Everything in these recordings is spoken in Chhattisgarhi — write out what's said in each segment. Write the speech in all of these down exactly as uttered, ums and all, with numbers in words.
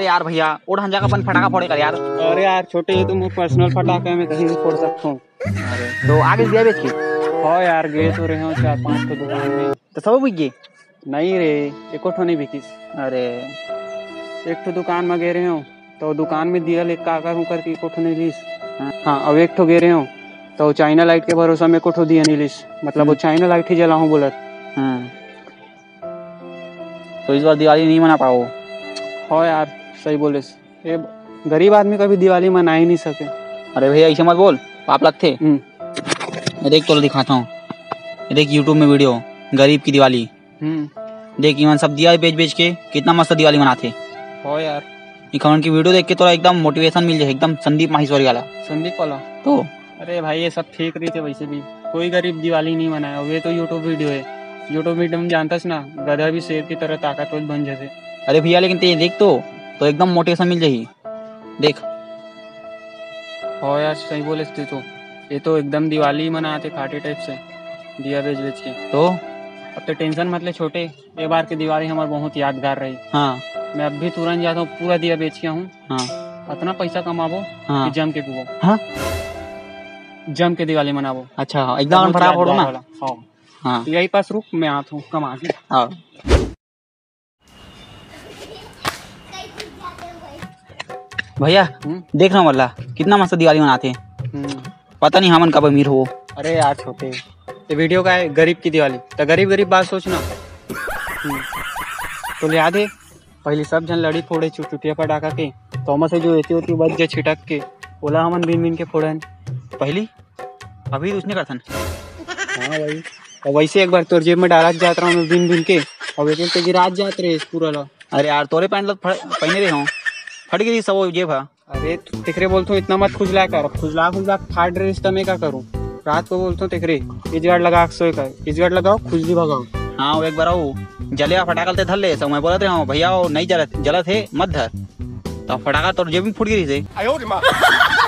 यार भैया, ओ डहन जाके अपन फटाका फोड़े कर यार। अरे यार छोटे, ये तो मोर पर्सनल फटाका हे, मैं कहीं भी फोड़ सकता हूँ। अरे तो आगे दिया बेच के? हाँ यार, गे तो रहे हो चार पांच ठो दुकान में। तो सब बिक गे? नहीं रे, एको ठो नहीं बिकिस। अरे एक ठो दुकान में गे रहे हो, तो दुकान में दिया ले का करूँ करके एको ठो नहीं लिस। हाँ। हाँ, अब एक ठो गे रहे हो, तो चाइना लाइट के भरोसा में एको ठो दिया नहीं लिस। मतलब वो हम्म। चाइना लाइट ही जलाऊँ बोलत। हम्म। तो इस बार दिवाली नहीं मना पाओ? हाँ यार, सही बोले। ये गरीब आदमी कभी दिवाली मना ही नहीं सके। अरे भैया, ऐसे मत बोल, पाप लगथे। हम्म। ये देख, तोला दिखाता हूँ, ये देख YouTube में वीडियो, गरीब की दिवाली। हम्म। देख, इमन सब दिया बेच बेच के कितना मस्त दिवाली मनाथे। हो यार। इखन की वीडियो देख के तोला एकदम मोटिवेशन मिल जाए, एकदम संदीप माहेश्वरी वाला। संदीप वाला? तो अरे भाई, ये सब फेक रहिथे वैसे भी। कोई गरीब दिवाली नहीं मनाए, ये तो YouTube वीडियो हे। YouTube वीडियो में जानथस ना, गधा भी शेर की तरह ताकतवर बन जाथे। अरे भैया, लेकिन ते देख तो, तो एकदम मोटिवेशन मिल जाही। देख। हो यार, सही बोले तू तो। ये तो एकदम दिवाली मनाथे खाटी टाइप से, दिया बेच बेच के। तो अब तो टेंशन मत ले छोटे, ये बार की दिवाली हमार बहुत यादगार रही। हाँ। मैं अब भी तुरंत जाता हूँ, पूरा दिया बेच के आऊँ। हाँ। अतना पैसा कमाबो हाँ। कि जम के पीबो। हाँ? जम के दिवाली मनाबो। अच्छा, हाँ, एकदम बहुत फटाफट फोड़ो यादगार ना। वाला। हाँ। हाँ। तो यही पास रुक, मैं आता हूँ कमा के। हाँ। भैया, हम्म? देख रहा हूँ वल्ला, कितना मस्त दिवाली मनाथे। हम्म। पता नहीं हमन कब अमीर हो। अरे यार छोटे, ये वीडियो का है गरीब की दिवाली, तो गरीब गरीब बात सोचना। हम्म। तो ले याद है, पहली सब झन लड़ी फोड़े चुटचुटिया पटाखा के, तो ओमा से जो एती ओती बज जे छिटक के, ओला हमन बीन बीन के फोड़न। पहली अभी तो उसने करथन। हाँ भाई, और वैसे एक बार तोर जेब में डालत जात रहा हूँ बीन बीन के, और एक एक तो गिरात जात रहे पूरा ला। अरे यार, तोरे पैंट ला फड़-, पहने रहे हूँ, फट गई सब वो जेब हा। अरे तू तेकरे बोलथों, इतना मत खुजलाया कर, खुजला खुजला फाड़ रहे, इस मैं का करूँ? रात को बोलथों तेकरे, इजगड़ लगा के सोए कर, इजगड़ लगाओ, खुजली भगाओ। हाँ, वो एक बार आओ, जले आ फटाकल ते धर ले, सब मैं बोलत रहे हूँ, भैया वो नहीं जलत, जलत है, मत धर। तो फटाका तोर जेब में फूट गिरी से। आयो रे माँ।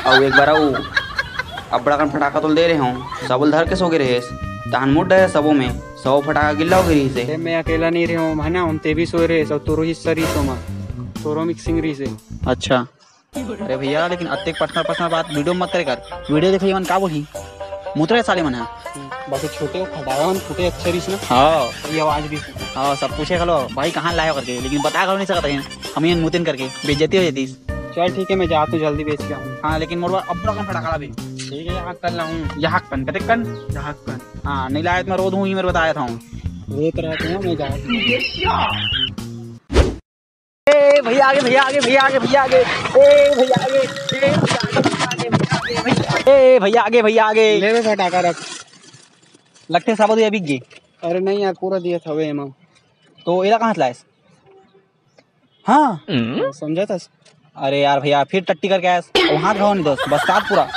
और एक बार आओ, अब्बड़ अकन फटाका तोल दे रहे हूँ, सबल धर के सो गे रहे, तहन मुड़ रहे सबो में, सबो फटाका गिल्ला हो गिरी से। अरे मैं अकेला नहीं रहे हूँ, है ना, हम ते भी सोए रहे, सब तोरो हिस्सा रही सो मा, तोरो मिक्सिंग रही से। अच्छा। अरे भैया, लेकिन अतेक पर्सनल पर्सनल बात वीडियो में मत करे कर। वीडियो देखे मन का बोलही, मुतरा साले मन है। बाकी छोटे फटाया मन फूटे अच्छे रहिस ना। हाँ। ये आवाज भी। हाँ, सब पूछे घलो भाई कहाँ लाए हो करके, लेकिन बता घलो नहीं सकत रहे हम, ये मुतिन करके बेइज्जती हो जाती। चल ठीक है, मैं जाता हूँ जल्दी बेच के आऊँ। हाँ, लेकिन मोर बर अब्बड़ कन फटाका लाबे। ठीक है, यहाँ कल लाऊँ। यहाँ कन, कते कन? यहाँ कन। हाँ, नहीं लाए तो मैं रो दूँ, ये मेरे बताया था हूँ। रोत रहते हैं, मैं जाता हूँ। ए भैया आगे, भैया आगे, भैया आगे, भैया आगे। ए भैया आगे, ए भैया आगे, भैया आगे, भैया आगे। ए भैया आगे, भैया आगे। ले बे फटाका रख। लगते सब दिया बिक गए। अरे नहीं यार, पूरा दिया था वे एमा। तो एला कहाँ से लायस? हाँ। समझा था। अरे यार भैया, फिर टट्टी करके आयस। वो हाथ घाव नहीं दोस्त, बस्तात पूरा।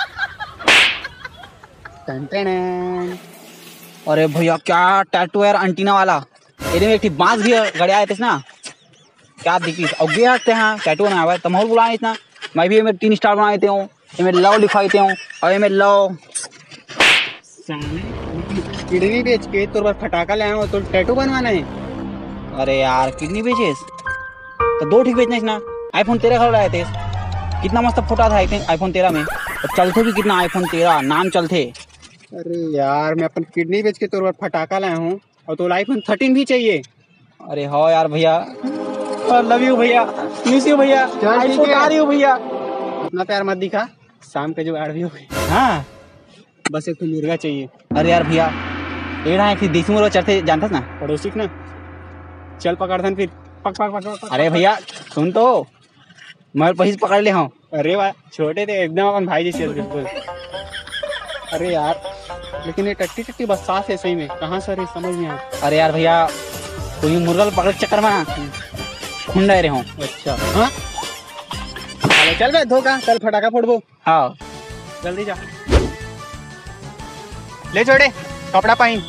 टन टन। अरे भैया, क्या टैटू यार, एंटीना वाला। एदे में एक ठी बांस भी गड़िया आए थे ना। क्या दिखी? और गे हकते हाँ, टैटू बनाए हुआ है। तमहू बुलाए इतना, मैं भी एमे तीन स्टार बना देते हूँ, एमे लव लिखवा देते हूँ, और एमे लव। साले, किडनी बेच के तोर बर फटाका ले आए हो, तो टैटू बनवाना है? अरे यार, किडनी बेचेस? तो दो ठीक बेचना है ना। आईफोन तेरह खड़ा लाए थे, कितना मस्त फोटा था आईफोन तेरह में, और चलते भी कितना आईफोन तेरह, नाम चलते। अरे यार, मैं अपन किडनी बेच के तोर बर फटाका लाया हूँ और तो आईफोन थर्टीन भी चाहिए। अरे हाँ यार भैया, लव यू भैया, मिस यू भैया, चल, आई ठीक है। फोटा रही हूँ भैया। अपना प्यार मत दिखा, शाम के जुगाड़ भी हो गई। हाँ। बस एक ठो मुर्गा चाहिए। अरे यार भैया, ये रहा एक ठो देसी मुर्गा चरथे, जानथस ना? पड़ोसी के ना। चल पकड़ धन फिर। पक, पक, पक, पक, पक, अरे पक। भैया, सुन तो, मैं वही से पकड़ ले हूँ। अरे वाह, छोटे थे एकदम अपन भाई जैसे बिल्कुल। अरे यार, लेकिन ये टट्टी टट्टी बस्सात है सही में, कहाँ से रे, समझ नहीं आया। अरे यार भैया, कोई मुर्गा ला पकड़े के चक्कर में ना खुंडा रहे हूँ। अच्छा, हाँ? चल बे, धो का, कल फटाका फोड़बो। हाँ। जल्दी जा। ले छोटे, कपड़ा पहन।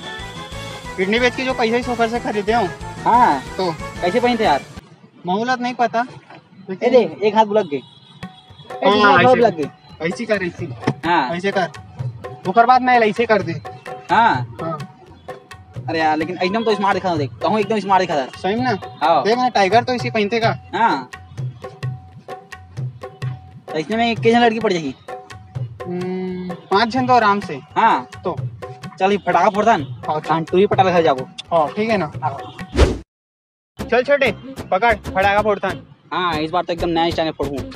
किडनी बेच के जो पैसा इस ऑफर से खरीदे हो। हाँ। तो? कैसे पहनते यार? महूलत नहीं पता। ए दे, एक हाथ बुलक गए। ए, हाँ, दूसरा हाथ ऐसे। बुलक गए। ऐसी कर, ऐसी। हाँ। ऐसे कर। ओकर बाद मैं ऐसे कर दे। हाँ। हाँ। अरे यार, लेकिन एकदम तो स्मार्ट दिखा था, देख। कहूँ एकदम स्मार्ट दिखा था। सही में ना? हाँ। देख ना, टाइगर तो इसी पहनते का। हाँ। अइसने में के झन लड़की पड़ जाही? हम्म, पाँच झन तो आराम से। हाँ। तो? चल, ये फटाका फोड़थन। हाँ, चल। हाँ, टूरी पटाल घर जाबो। हाँ, ठीक है ना? हाँ। चल छोटे, पकड़, फटाका फोड़थन। हाँ, इस बार तो एकदम नया style में फोड़हूँ।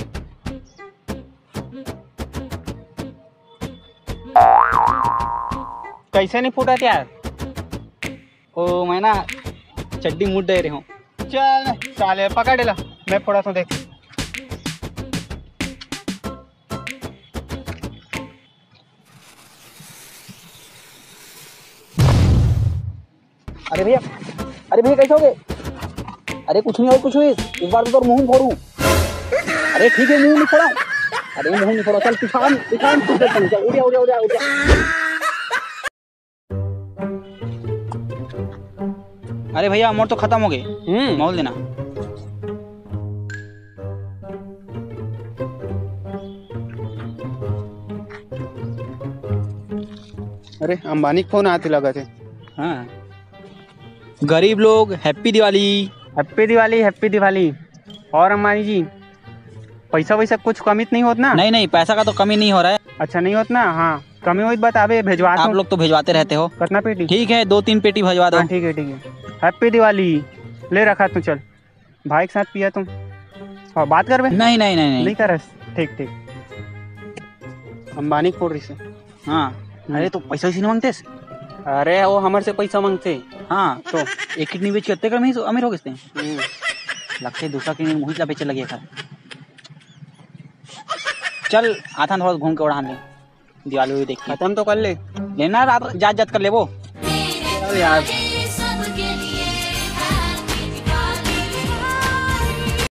कइसे नहीं फूटत यार? ओ, मैं ना चड्डी मुड़ डरे हूँ। चल साले, पकड़ एला, मैं फोड़त हूँ, देख। अरे भैया, अरे भैया, कइसे होगे? अरे कुछ नहीं होय, कुछ नहीं होय, इस बार तो तोर मुँह में फोड़ूँ। अरे ठीक है, मुँह में फोड़ा। अरे मुँह में फोड़ा, चल पिछान, पिछान, तू चल, चल, उड़ जा, उड़ जा, उड़ जा, उड़ जा। अरे भैया, मोर तो खतम होगे। हम्म। मोल देना। अरे, अंबानी के फोन आत हे लगत हे। हाँ। गरीब लोग, Happy Diwali. Happy Diwali, Happy Diwali. और अंबानी जी, पैसा वैसा कुछ कमी तो नहीं होत ना? नहीं, नहीं, पैसा का तो कमी नहीं हो रहा है। अच्छा, नहीं होत ना? हाँ, कमी होई त बताबे, भेजवात हूँ। आप लोग तो भेजवाते रहते हो। कितना पेटी? ठीक है, दो तीन पेटी भेजवा दो। हाँ, ठीक है, ठीक है। Happy दिवाली। ले रखा तू, चल। भाई के साथ पिया तुम। हाँ, बात करबे? नहीं, नहीं, नहीं, नहीं। नहीं करस? ठीक, ठीक। अंबानी के फोन रहिसे। हाँ। हम्म। अरे, तो पैसा वैसे नहीं मांगतेस? अरे, वो हमर से पैसा मांगथे। हाँ, तो? एक किडनी बेच के अतेक अमीर, अमीर हो गेस ते। हम्म। लगथे दूसरा किडनी मोहित ला बेचे लगे एखर। चल, आथन थोड़ा घूम के ओढ़ान ले। दिवाली भी देख के। खतम तो कर ले। लेना रात, जात जात कर लेबो। चल यार।